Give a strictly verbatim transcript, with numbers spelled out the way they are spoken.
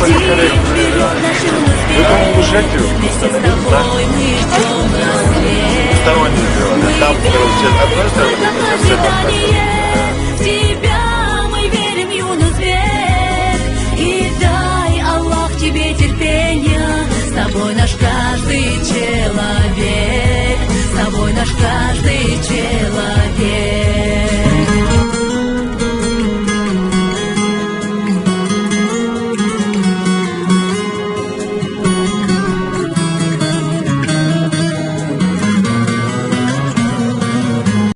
Вы, по-моему, Лужнятин? Да. Сторонний. Там, короче, с одной стороны, а с этой стороны. В тебя мы верим, Юнус век. И дай, Аллах, тебе терпения. С тобой наш каждый человек. С тобой наш каждый человек.